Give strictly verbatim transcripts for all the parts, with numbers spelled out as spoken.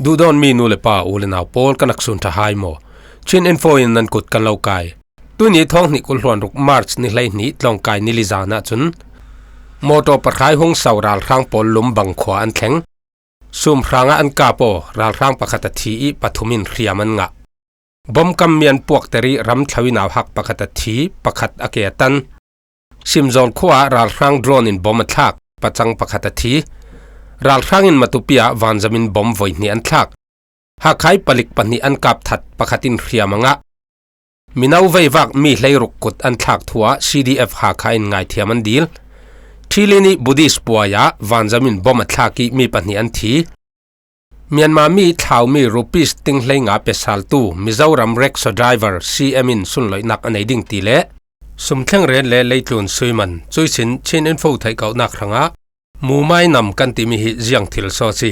Duhdawtmi nu le pa, u le nau pawl, ka naksun ṭha hai maw? Chin Info in nan kut kan lo kai. Tuini thawng hnih kul hluan ruk March ni hleihnih tlawngkai ni li zan ah cun mawtaw pahrai hung so ralhrang pawl Lumbang khua an thleng. Sumhrang ah an kap aw, ralhrang pakhat a thi ih pathum in hriam an ngah. Bom kammi an puakter ih ramthlo ih nauhak pakhat a thi, pakhat a ke a tan. Simzawl khua ah ralhrang drone in bom a thlak, pacang pakhat a thi. Ralhrang in Matupi ah vanzam in bom voi hnih an thlak. Hakha ih palik pahnih an kap that, pakhat in hriam a ngah. Mino veivak mi hleiruk kut an thlak thu ah C D F Hakha in ngaithiam an dil. Ṭhilin ih Buddhist puai ah vanzam in bom a thlak ih mi pahnih an thi. Myanmar mi thlaumi rupees ting hleinga pesaltu Mizoram rickshaw driver C M in sunloihnak a nei ding ti le sumthleng ret le leitlun suiman, cuihsin Chin Info theihkohnak hrangah mumai nam kan timi hi ziang thil saw si.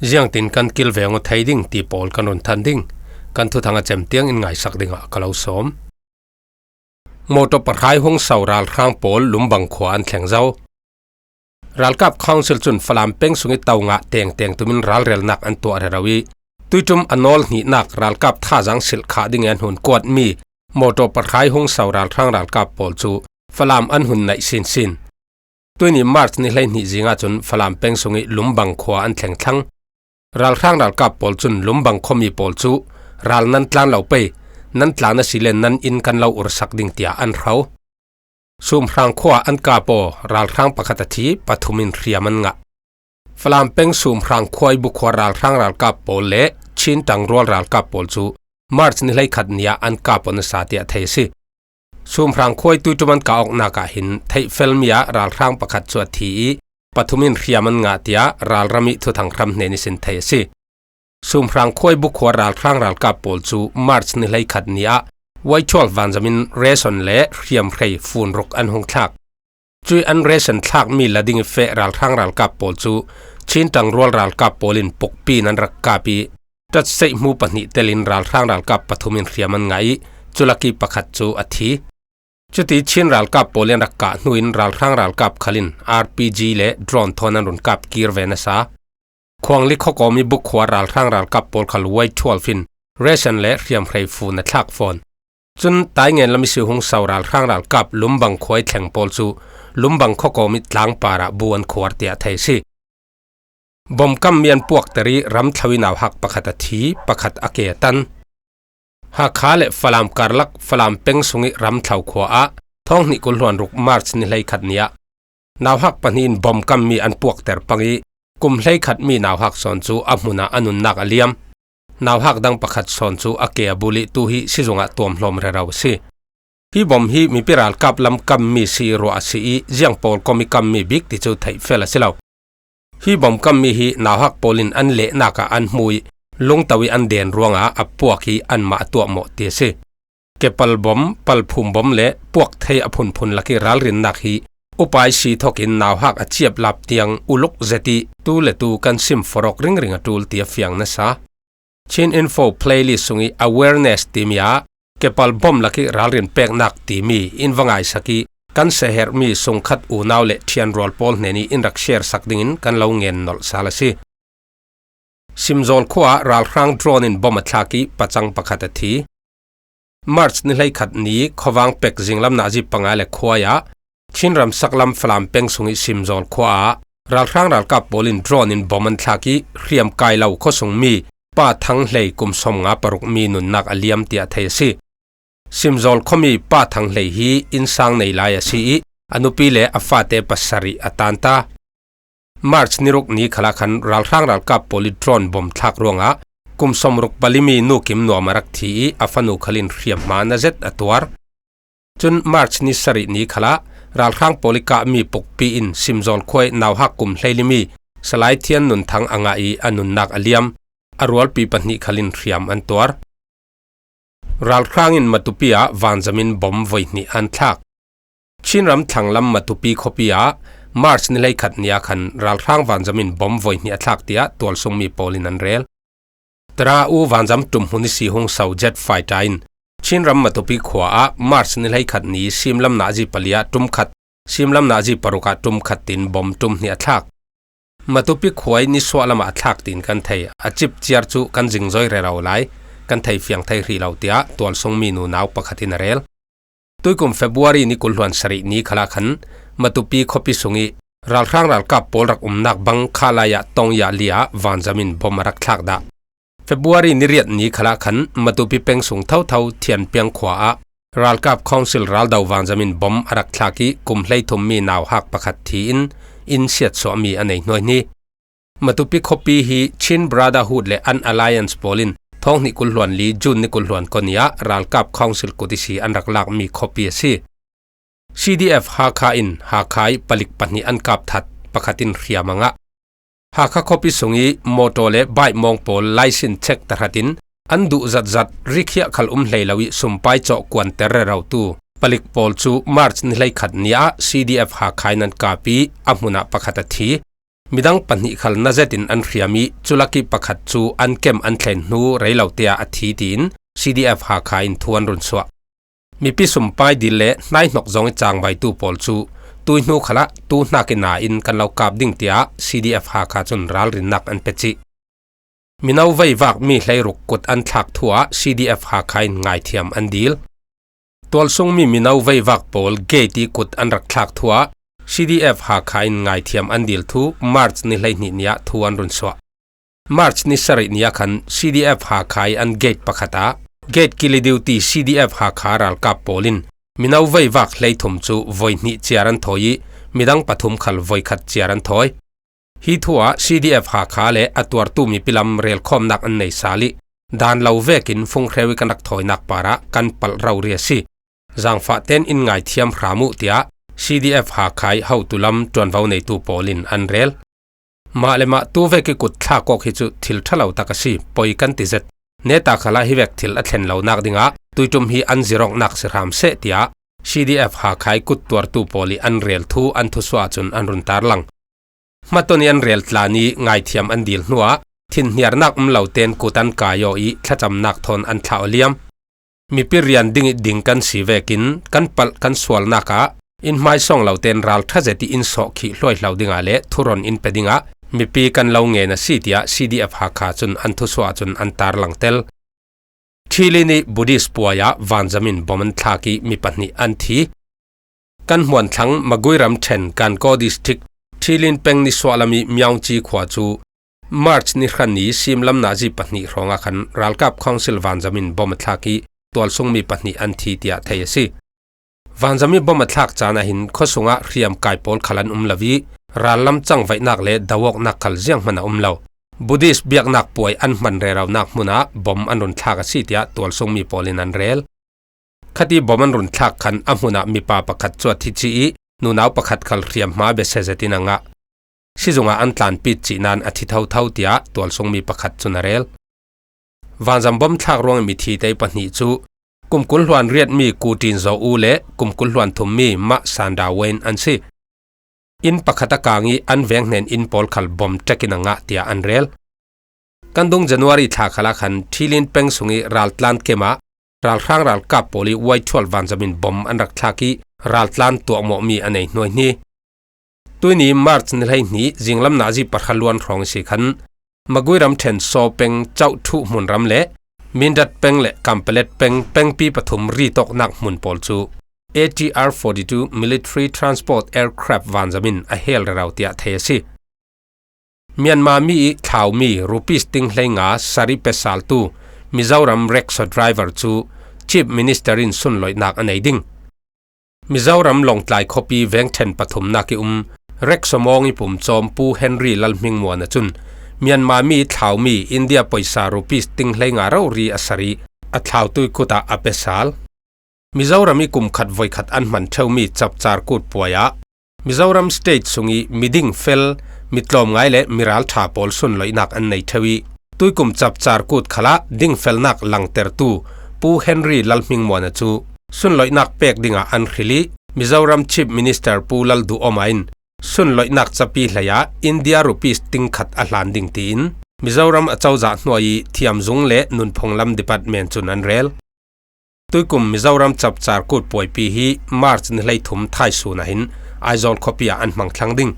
Ziangtin kan kilveng aw thei ding ti pawl kan run than ding. Kan thuthang a cem tiang in ngaisak dingah ka lo sawm. Mawtaw pahrai hung so ralhrang pawl Lumbang khua an thleng zo. Ralkap Council cun Falam peng sungih to ngah tengteng tumin ralrelnak an tuah rero ih, tuiṭum a nawl hnihnak ralkap thazang silh khah dingin an hun kuatmi mawtaw pahrai hung so ralhrang ralkap pawl cu Falam an hun naih sinsin. Tuini March ni hleihnih zingah cun Falam peng sungih Lumbang khua an thleng thlang. Ralhrang ralkap pawl cun Lumbang khuami pawl cu ral nan tlan lo pei, nan tlan asile nan inn kan lo ursak ding tiah an hro. Sumhrang khua an kap aw, ralhrang pakhat a thi, pathum in hriam an ngah. Falam peng Sumhrang khua ih bukhua ralhrang ralkap pawl le Chin ṭangrual ralkap pawl cu March ni hleikhat ni ah an kap aw nasa tiah thei a si. Sumhrang khua ih tuiṭum an kah awknak ah hin theihfelmi ah ralhrang pakhat cu a thi ih pathum in hriam an ngah tiah ralram ih thuthang hram hnen ihsin thei a si. Sumhrang khua ih bukhua ralhrang ralkap pawl cu March ni hleikhat ni ah Waithual vanzam in ration le hriamhrei fun ruk an hung thlak. Cuih an ration thlakmi la ding ih feh ralhrang ralkap pawl cu Chin ṭangrual ralkap pawl in pukpi in an rak kap ih, ṭatseih hmu pahnih telin ralhrang ralkap pathum in hriam an ngah ih, culak ih pakhat cu a thi. Cuti Chin ralkap pawl in rak kah hnu in ralhrang ralkap khal in R P G le drone thawn an run kap kir ve nasa. Khuangli khuakawm ih bukhua ralhrang ralkap pawl khal Waithual fin ration le hriamhrei fun a thlak fawn. Cun Taingen lam ihsi hung so ralhrang ralkap Lumbang khua ih thleng pawl cu Lumbang khuakawm ih tlangpar ah bu an khuar tiah thei a si. Bom kammi an puakter ih ramthlo ih nauhak pakhat a thi, pakhat a ke a tan. Hakha le Falam karlak Falam peng sungih ramthlo khua ah thawng hnih kul hluan ruk March ni hleikhat ni ah nauhak pahnih in bom kammi an puakter pang ih kum hleikhatmi nauhak sawn cu a hmun ah a nunnak a liam. Nauhak dang pakhat sawn cu a ke a bul ih tu hi sizung ah tuamhlawm rero a si. Hi bom hi mipi ralkap lam kammi si ih ruah a si ih ziang pawl kom ih kammi bik ti cu theihfel a si lo. Hi bom kammi hi nauhak pawl in an lehnak ah an hmu ih lungto ih an den ruangah a puak hi anmah a tuahmawh ti a si. Kepal bom, palphum bom le puakthei a phunphun lak ih ralrinnak hi upai si thokin nauhak a ciaplap tiang uluk zet ih tu le tu kan sim forok ringring a ṭul ti a fiang nasa. Chin Info playlist sungih awareness timi ah kepal bom lak ih ralrin peknak timi in va ngaisak ih kan seherhmi sungkhat unau le ṭhianrual pawl hnenih in rak share sak dingin kan lo ngen nolh sal a si. Simzawl khua ah ralhrang drone in bom a thlak ih pacang pakhat a thi. March ni hleikhat ni khuavang pek zinglam nazi panga le khuai ah Chin ramsak lam Falam peng sungih Simzawl khua ah ralhrang ralkap pawl in drone in bom an thlak ih hriamkai lo khuasungmi Pa Thang Hlei kum sawmnga parukmi nunnak a liam tiah thei a si. Simzawl khuami Pa Thang Hlei hi innsang nei lai a si ih a nupi le a fate pasarih a tanta. March ni ruk ni khalah khan ralhrang ralkap pawl ih drone bom thlak ruangah kum sawmruk palimi Nu Kim Nuam a rak thi ih a fanu khal in hriamhma na zet a tuar. Cun March ni sarih ni khalah ralhrang pawl ih kahmi pukpi in Simzawl khua ih nauhak kum hleilimi Salai Thian Nun Thang a ngah ih a nunnak a liam, a rualpi pahnih khal in hriam an tuar. Ralhrang in Matupi ah vanzam in bom voi hnih an thlak. Chin ram thlanglam Matupi khuapi ah March ni hleikhat ni ah khan ralhrang vanzam in bom voi hnih a thlak tiah tualsungmi pawl in an rel. Tara U vanzam ṭumhmun ihsi hung so jet fighter in Chin ram Matupi khua ah March ni hleikhat ni simlam nazi pali ah ṭumkhat, simlam nazi paruk ah ṭumkhat tin bom ṭum hnih a thlak. Matupi khua hi nisuah lamah a thlak tiin kan thei. A chip ciar cu kan zingzoi rero lai, kan thei fiang thei hrih lo, tiah tualsungmi nunau pakhat in a rel. Tuikum February ni kul hluan sarih ni khalah khan Matupi khuapi sung ih ralhrang ralkap pawl rak umnak bang khalai ah Tongya li ah vanzam in bom a rak thlak dah. February ni riat ni khalah khan Matupi peng sung thotho Thianpiang khua ah ralkap council raldo vanzam in bom a rak thlak ih kum hleithum mi nauhak pakhat thi in inn siatsuahmi a nei hnuaihni. Matupi khuapi hi Chin Brotherhood le an Alliance pawl in thawng hnih kul hluan li June ni kul hluan kua ni ah ralkap council kut ihsi an rak lakmi khuapi a si. C D F Hakha in Hakha ih palik pahnih an kap that, pakhat in hriam a ngah. Hakha khuapi sung ih mawtaw le bike mawng pawl laisin check tahratin an duh zatzat, rikhiah khal um hlei lo ih sumpai cawh kuanter rerotu palik pawl cu March ni hleikhat ni ah C D F Hakha in an kap ih a hmun ah pakhat a thi. Midang pahnih khal na zetin an hriam ih culak ih pakhat cu an kem an thlen hnu rei lo te ah a thi tiin C D F Hakha in thu an run suah. Mipi sumpai dil le hnaihnok zong ih cangvaitu pawl cu tuihnu khalah tu hnak ih na in kan lo kap ding, tiah C D F Hakha cun ralrinnak an pe cih. Mino veivak mi hleiruk kut an thlak thu ah C D F Hakha in ngaithiam an dil. Tualsungmi mino veivak pawl gate ih kut an rak thlak thu ah C D F Hakha in ngaithiam an dil thu March ni hleihnih ni ah thu an run suah. March ni sarih ni ah khan C D F Hakha ih an gate pakhat ah gate kili duty C D F Hakha ralkap pawl in mino veivak hleithum cu voi hnih ciar an thawi ih midang pathum khal voi khat ciar an thawi. Hi thu ah C D F Hakha le a tuartu mipi lam relkhawmnak an nei sal ih dan lo vekin funghreu ih kan rak thawinak parah kan palh rori a si. Zangfah tein in ngaithiam hram uh, tiah C D F Hakha ih hotu lam ṭuanvo neitu pawl in an rel. Mah le mah tu vek ih kut thlak awk hi cu thil ṭha lo tak a si, poi kan ti zet. Neta khalah hi vek thil a thlen lonak dingah tuiṭum hi an zir awknak si hram seh, tiah C D F Hakha ih kut tuartu pawl ih an rel thu an thusuah ahcun an run tarlang. Hmaton ih an rel tlan ih ngaithiam an dil hnuah thinhniarnak um lo tein kut an kai aw ih thlacamnak thawn an thlah aw liam. Mipi rian ding ih ding kan si vekin kan palh kan sualnak ah in hmaisawng lo tein ralṭha zet ih in sawhkhih hluaihlo dingah le thuron in pe dingah mipi kan lo ngen a si, tiah C D F Hakha cun an thusuah ahcun an tarlang tel. Ṭhilin ih Buddhist puai ah vanzam in bom an thlak ih mi pahnih an thi. Kan hmuanthlang Magway ramṭhen Gangaw District Ṭhilin peng nisuah lam ih Myaungci khua cu March ni hra ni simlam nazi pahnih hrawngah khan ralkap council vanzam in bom a thlak ih tualsungmi pahnih an thi, tiah thei a si. Vanzam ih bom a thlak caan ah hin khuasung ah hriamkai pawl khal an um lo ih rallam cangvaihnak le do awknak khal zianghman a um lo. Buddhist biaknak puai an hman reronak hmun ah bom an run thlak a si, tiah tualsungmi pawl in an rel. Khati bom an run thlak khan a hmun ah mipa pakhat cu a thi cih ih nunau pakhat khal hriamhma besia zetin a ngah. Sizung ah an tlanpit cih nain a thi thotho, tiah tualsungmi pakhat cun a rel. Vanzam bom thlak ruangah mi thi te pahnih cu kum kul hluan riatmi Ku Tin Zaw U le kum kul hluan thummi Mah San Dau Wen an si. Inn pakhat a kang ih an veng hnen inn pawl khal bom ṭek in a ngah, tiah an rel. Kan dung January thla khalah khan Ṭhilin peng sung ih raltlan kem ah ralhrang ralkap pawl ih Y twelve vanzam in bom an rak thlak ih raltlan tuahmawhmi a nei hnuaihni. Tuihni March ni hleihnih zinglam nazi pahra luan hrawng si khan Magway ramṭhen Saw peng Cauh Ṭhuh hmunram le Mindat peng le Kampalet peng pengpi pathum ritawknak hmun pawl cu A T R forty-two military transport aircraft vanzam in a hel rero, tiah thei a si. Myanmar mi ih thlaumi rupees ting hleinga sari pesaltu Mizoram rickshaw driver cu Chief Minister in sunloihnak a nei ding. Mizoram Lawngtlai khuapi vengṭhen pathumnak ih um rickshaw mawng ih pumcawm Pu Henry Lalhmingmuan ahcun Myanmar mi ih thlaumi India poisa rupees ting hleinga rori a sari a thlautu ih kut ah a pe sal. Mizoram ih kum khat voi khat an hman ṭheumi Capcar Kut puai ah Mizoram State sung ih miding fel, mitlawmngai le miralṭha pawl sunloihnak an nei ṭheu ih tuikum Capcar Kut khalah dingfelnak langtertu Pu Henry Lalhmingmuan ah cu sunloihnak pek dingah an hril ih Mizoram Chief Minister Pu Lalduhoma in sunloihnak capi hlei ah India rupees ting khat a hlan ding tiin Mizoram acozah hnuai ih thiamzung le nunphung lam department cun an rel. Tuikum Mizoram Capcar Kut puaipi hi March ni hleithum thaisun ah hin Aizawl khuapi ah an hmang thlang ding.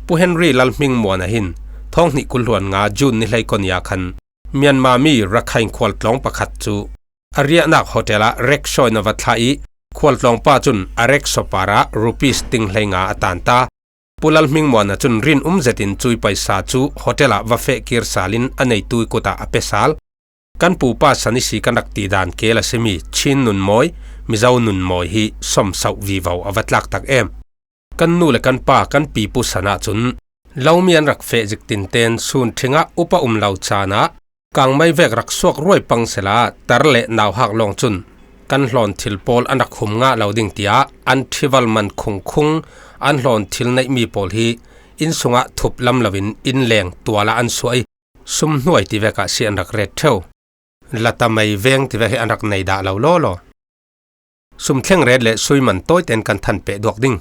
Pu Henry Lalhmingmuana hin thawng hnih kul hluan nga June ni hleikawnia khan Myanmar mi Rakhine khualtlawng pakhat chu a riahnak hotel ah rickshaw in a va thlah ih, khualtlawngpa cun a rickshaw parah rupees ting hleinga a tan ta. Pu Lalhmingmuana cun rin um zetin cui paisa cu hotel ah va feh kir salin a neitu ih kutah a pe sal. Kan pupa san ihsi kan rak ti dan kel a simi Chin nunmawi, Mizo nunmawi hi sawmsauh vivo a va tlak tak em. Kan nu le kan pa kan pipu san ahcun lomi an rak feh zik tinten sun thingah upa um lo caan ah kangmei vek rak suak ruai pang sehla tar le nauhak lawng cun kan hlawn thil pawl an rak hum ngah lo ding tiah an thival man khungkhung an hlawn thil neihmi pawl hi inn sungah thup lam loin inn leng tual ah an suah ih, sum hnuai ti vek ah si an rak ret ṭheu. Lata mei veng ti vek hi an rak nei dah lo lawlaw. Sum thleng ret le sui man tawiten kan than peh duak ding.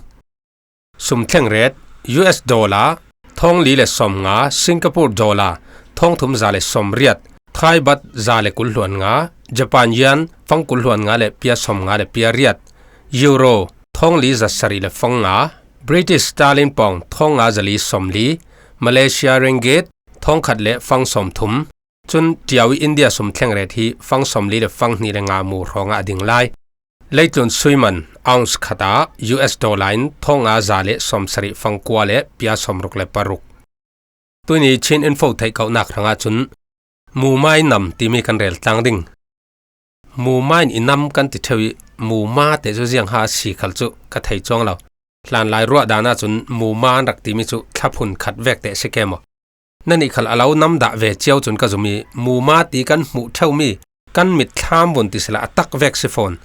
Sum thleng ret, U S dollar, thawng li le sawm nga, Singapore dollar, thawng thum za le sawm riat, Thai baht za le kul hluan nga, Japan yen, fang kul hluan nga le pia sawm nga le pia riat, Euro, thawng li za sarih le fang nga, British sterling pound, thawng nga za li sawm li, Malaysia ringgit, thawng khat le fang sawm thum, cun ṭiau ih India sum thleng ret hi fang sawm li le fang hnih le nga mu hrawngah a ding lai. Leitlun sui man ounce khat ah U S dollar in thawng nga za le sawm sarih fang kua le pia sawm ruk le paruk. Tuini Chin info theih kauhnak hrangah cun mumai nam timi kan rel tlang ding. Mumai in i nam kan ti ṭheu ih muma te cu ziangha a si khal cu ka thei cuang lo. Hlanlai ruah dan ahcun muma an rak timi cu thlaphun khat vek te a si ke maw? Nannih khal a lo nam dah ve cio cun ka zum ih muma ti kan hmuh ṭheumi kan mit thlam vun ti sehla a tak vek si fawn.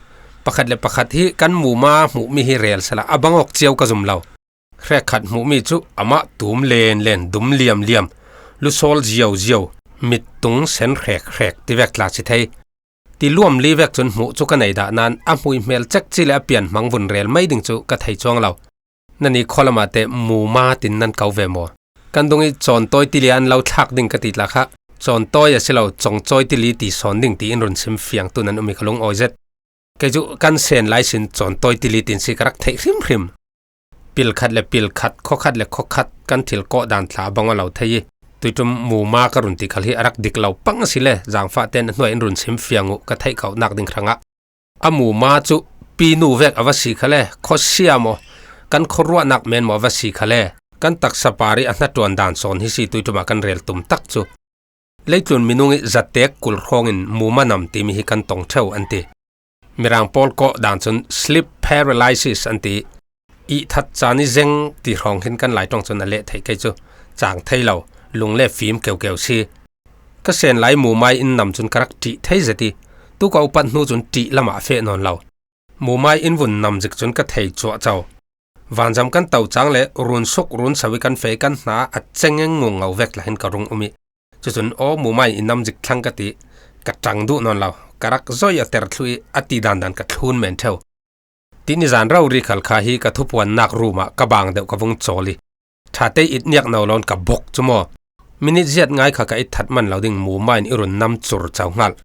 Pakhat le pakhat hi kan muma hmuhmi hi rel sehla a bang awk cio ka zum lo. Hrekkhat hmuhmi cu amah tum len len, dum liam liam, lusawl zio zio, mit tung sen hrek hrek ti vek tla si thei. Ti luam li vek cun hmuh cu ka nei dah nain a hmuihmel cekci le a pian hmang vun rel mai ding cu ka thei cuang lo. Nannih khualam ah teh muma tin nan ko ve maw? Kan dung ih cawntawi tili an lo thlak ding ka ti tla kha, cawntawi a si lo, cawngcawi tili ti sawn ding ti in run sim fiangtu nan um ih ka lung awi zet. Kei cu kan sen lai sin cawntawi tili tin si ka rak theih hrimhrim. Pil khat le pil khat, khua khat le khua khat kan thil kawh dan thla a bang aw lo thei ih, tuiṭum muma ka run ti khal hi a rak dik lo pang a si le, zaangfah tein a hnuai in run sim fiang uh ka theih kauhnak ding hrangah. A muma cu pinu vek a va si khal le, khuasia maw, kan khuaruahnak men maw a va si khal le, kan taksa par ih a hnaṭuan dan sawn hi si tuiṭum ah kan rel tum tak cu. Leitlun minung ih zatek kul hrawngin muma nam timi hi kan tong ṭheu an ti. Mirang pawl kawh dan cun sleep paralysis an ti. Ihthat caan ih zeng ti hrawng hin kan Lai ṭawng cun a leh theih kei cu cang thei lo, lung le fim keukeu si. Ka sen lai mumai in nam cun ka rak ṭih thei zet ih, tu ka upat hnu cun ṭih lamah a feh nawn lo. Mumai in vun nam zik cun ka thei cuahco. Vanzam kan to cang le run suk run so ih kan feh ih kan hna a cengeng ngungo vek tla hin ka rung um ih, cucun aw mumai in i nam zik thlang ka ti, ka ṭang duh nawn lo, ka rak zoi a ter thluh ih a ti dandan ka thlun men ṭheu. Tini zan rori khal kha hi ka thupuannak rum ah ka bang deuh ka vung cawl ih, ṭha te itniak no loin ka bok cu maw? Minit ziat ngai kha ka itthat man lo ding mumai in i run nam cur co hngalh.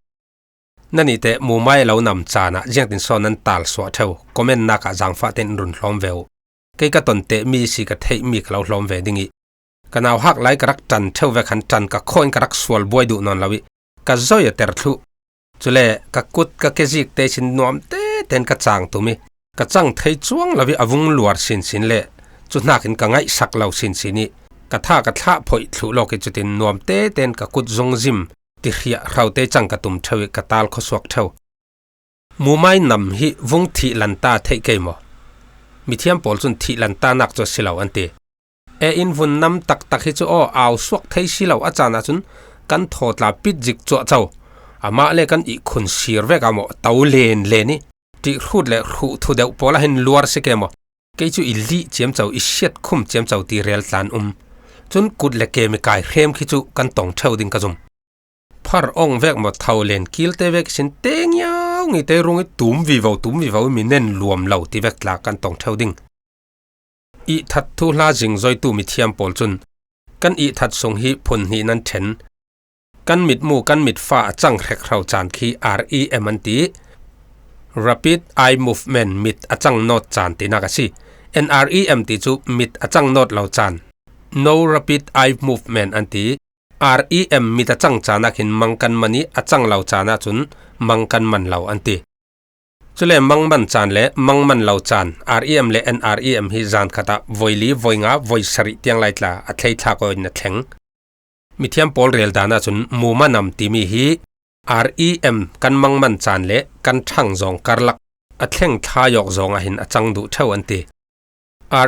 Nannih teh mumai a lo nam caan ah ziangtin sawn nan talsuah ṭheu, comment nak ah zaangfah tein in run hlawm ve uh. Kei ka ton tehmi si ka theihmi ka lo hlawm ve ding ih, ka nauhak lai ka rak ṭan ṭheu ve khan ṭan ka khawh in ka rak sual buai duh nawn lo ih, ka zoi a ter thluh. Cule ka kut ka kezik te sin nuam tete in ka cang tum ih, ka cang thei cuang lo ih a vung luar sinsin le, cu hnakin ka ngaihsak lo sinsin ih, ka tha ka thlah phoih thluh lawk ih cutin nuam tete in ka kut zungzim ti hriah hraute cang ka tum ṭheu ih ka tal khuasuak ṭheu. Mumai nam hi vung thih lanta theih kei maw? Mithiam pawl cun thih lantanak cu a si lo an ti. E in vun nam taktak hi cu aw au suak thei si lo a caan ahcun kan thawtla pit zik cuahco. Amah le kan ihkhun sir vek ah maw to len len ih ṭih hrut le hruh thu deuh pawl ah hin luar si ke maw? Kei cu i lih ciamco, i siat khum ciamco ti rel tlan um. Cun kut le kem i kai hrem khi cu kan tong ṭheu ding ka zum. Phar ong vek maw, tho len kilte vek sin te ngiau ngi te rung i tum vivo, tum vivo i mi nen luam lo ti vek tla kan tong ṭheu ding. Ihthat thuhla zingzoitu mithiam pawl cun kan ihthat sung hi phun hnih nan ṭhen. Kan mitmu, kan mitfa a cang hrekhro caan khi R E M an ti. Rapid Eye Movement, mit a cang nawt caan tinak a si. N R E M ti cu mit a cang nawt lo caan. No Rapid Eye Movement an ti. REM mit a chang caan ah khin mang kan man ih, a chang lo caan ah cun mang kan man lo an ti. Cule mang man caan le mang man lo caan, REM le NREM hi zan khat ah voi li, voi nga, voi sarih tiang lai tla a thleithlak aw in a thleng. Mithiam pawl rel dan ah cun muma nam timi hi REM kan mang man caan le kan ṭhang zawng karlak a thleng thlai awk zawng ah hin a cang duh ṭheu an ti.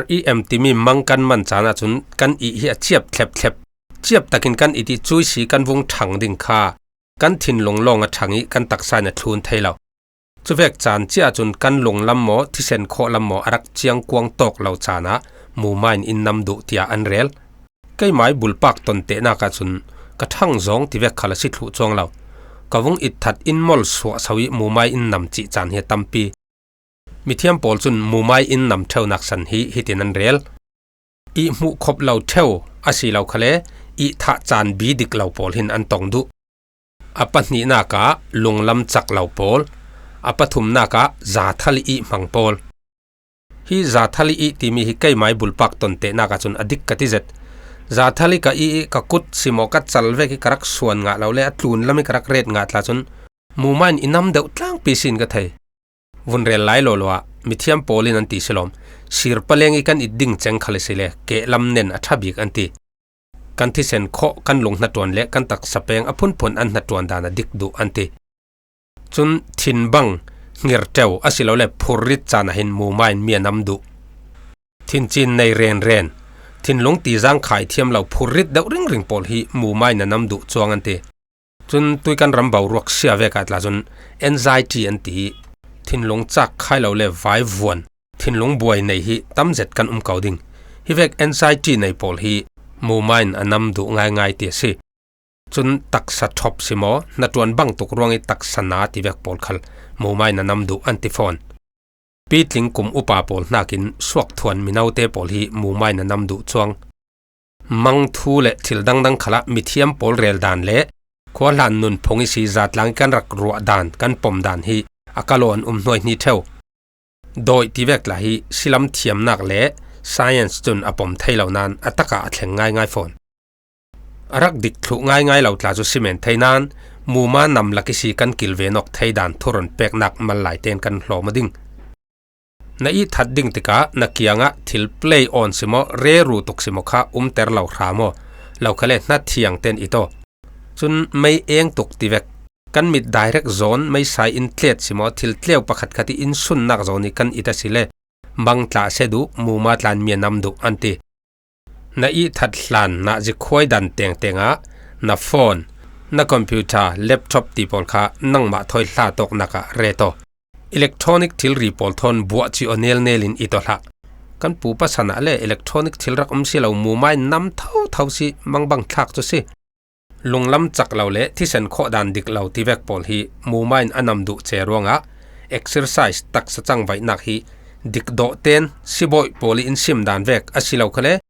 REM timi mang kan man caan ah cun kan ih hi a ciap thlepthlep. Ciap takin kan it ih cuih si kan vung ṭhang ding kha kan thinlung lawng a ṭhang ih kan taksa in a thlun thei lo. Cuvek caan ciah cun kan lunglam maw, thisen khawh lam maw a rak ciangkuang tawk lo caan ah muma in in nam duh tiah an rel. Keimai bulpak tontehnak ah cun ka ṭhang zawng tivek khal a si thluh cuang lo. Ka vung itthat in mol suahso ih mumai in nam cih caan hi a tampi. Mithiam pawl cun mumai in nam ṭheunak san hi hitin an rel. Ih hmuh khop lo ṭheu a si lo khale, ih thah caan bi dik lo pawl hin an tong duh. A pahnihnak ah lunglam cak lo pawl, a pathumnak ah zathal ih hmang pawl. Hi zathal ih timi hi keimai bulpak tontehnak ah cun a dik ka ti zet. Zathal ih ka ih ih ka kut simaw ka cal vek ih ka rak suan ngah lo le a tlun lam ih ka rak ret ngah tla cun muma in i nam deuh tlangpi sin ka thei. Vun rel lai lawlaw ah mithiam pawl in an ti silawm, sir paleng ih kan it ding ceng khal a si le kehlam nen a ṭha bik an ti. Kan thisen khawh, kan lung hnaṭuan le kan taksa peng a phunphun an hnaṭuan dan a dik duh an ti. Cun thinbang, ngirṭeu a si lo le phurrit caan ah hin muma in mi a nam duh. Thincin nei renren, thinlung tizang khaithiam lo phurrit deuh ringring pawl hi muma in a nam duh cuang an ti. Cun tui kan ram boruak sia vek ah tla cun anxiety an ti ih thinlung cak khai lo le vaivuan, thinlung buai nei hi tam zet kan um ko ding. Hi vek anxiety nei pawl hi muma in a nam duh ngaingai ti a si. Cun taksa ṭhop simaw, hnaṭuan bangtuk ruangih taksa na tivek pawl khal muma in a nam duh an ti fawn. Pitling kum upa pawl hnakin suakthuan minote pawl hi muma in a nam duh cuang. Mang thu le thil dangdang khalah mithiam pawl rel dan le khuahlan nunphung ihsi zatlang ih kan rak ruah dan, kan pom dan hi a kalawn um hnuaihni ṭheu. Dawih tivek tla hi silam thiamnak le science cun a pom thei lo nain a takah a thleng ngaingai fawn. A rak dik thluh ngaingai lo tla cu si men thei nain muma nam lak ihsi kan kilven awk thei dan thurun peknak mal lai tein kan hlawm aw ding. Na ih that ding tikah na kiangah thil play on simaw, reru tuk simaw kha umter lo hram aw, lo khale hna thiang tein it aw. Cun mei eng tuk tivek, kan mit direct zawn meisai in tlet simaw, thil tleu pakhatkhat ih in sunnak zawn ih kan it a si le, mang tla a si duh, muma tla in mi a nam duh an ti. Na ih that hlan na zikhuai dan tengteng ah na phone, na computer, laptop ti pawl kha nangmah thawi hlatawknak ah ret aw. Electronic thilri pawl thawn buah cih aw nelnel in it aw hlah. Kan pu pasan ah le electronic thil rak um si lo, muma in nam thotho si, mangbang thlak cu si. Lunglam cak lo le thisen khawh dan dik lo tivek pawl hi muma in a nam duh ce ruangah exercise, taksa cangvaihnak hi dikdawh tein sibawih pawl ih in sim dan vek a si lo khale,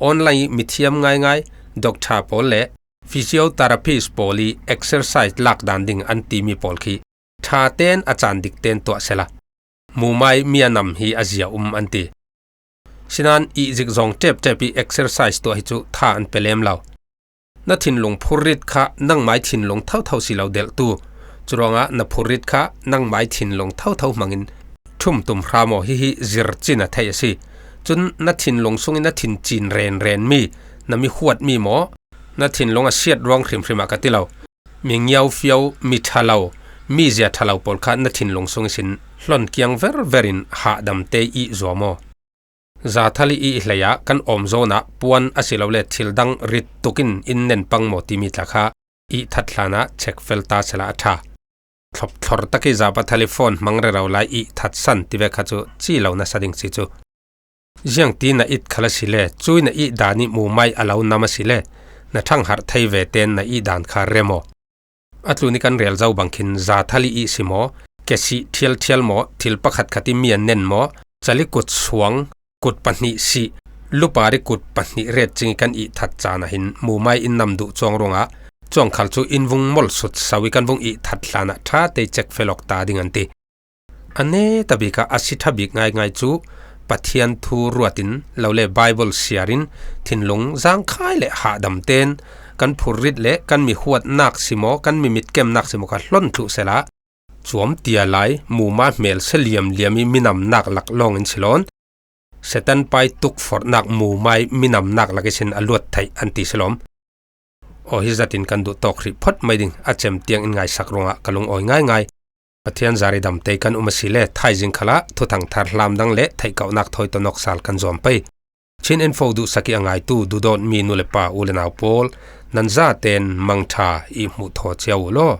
online ih mithiam ngaingai, doctor pawl le physiotherapist pawl ih exercise lak dan ding an timi pawl khi ṭha tein a caan dik tein tuah sehla, muma ih mi a nam hi a zia um an ti. Sinain ih zik zawng ṭepṭep ih exercise tuah hi cu tha an pe lem lo. Na thinlung phurrit kha nangmai thinlung thotho si lo delhtu. Curuangah na phurrit kha nangmai thinlung thotho hmangin ṭhumtum hram aw, hihi zir cin a theih a si. Cun na thinlung sungin na thincin renren mi, na mi huat mi maw, na thinlung a siat ruang hrimhrim ah ka ti lo, mi ngiaufio, mi ṭha lo, mi zia ṭha lo pawl kha na thinlung sung ihsin hlon kiang verver in hahdam te ih zuam aw. Zathal ih ih hlei ah kan awm zawn ah puan a si lo le thil dang rit tukin in nen pang maw timi tla kha ih that hlan ah check fel ta sehla a ṭha. Thlopthlor tak ih zapa telephone hmang rero lai ih that san tivek kha cu ci lo nasa ding si cu. Ziangti na it khal a si le, cuih na ih dan ih mumai a lo nam a si le, na ṭhangharh thei ve tein na ih dan kha rem aw. A tlun ih kan rel zo bang khin zathal ih ih si maw, ke sih ṭhialṭhial maw, thil pakhatkhat ih mi a nen maw, cali kut suang, kut pahnih sih, lupari kut pahnih ret cing ih kan ih that caan ah hin mumai in nam duh cuang ruangah cuang khal cu in vung mol sut so ih kan vung ih that hlan ah ṭha te ih check fel awk ta ding an ti. A neta bik ah a si ṭha bik ngaingai cu Pathian thu ruatin lo le Bible siarin thinlung zangkhai le hahdam ten kan phurrit le kan mi huatnak simaw, kan mi mitkemnak simaw kha hlon thluh sela, cuam tia lai muma hmel se liamliam i minamnak lak lawngin silon, Satan pai tukforhnak mumai minamnak lak isin a luat theih an ti silawm. Aw hi zatin kan duh tawk hrih phot mai ding a cem tiang in ngaisak ruangah ka lungawi ngaingai. Pathian zari damtei kan um a si le thaizing khalah thuthang thar hlamdang le theihkauhnak thawi tawnawk sal kan zuam pei. Chin info duhsak i a ngaitu duhdawtmi nu le pa u le nau pawl, nan zaten mangṭha i hmuh thaw cia uh law.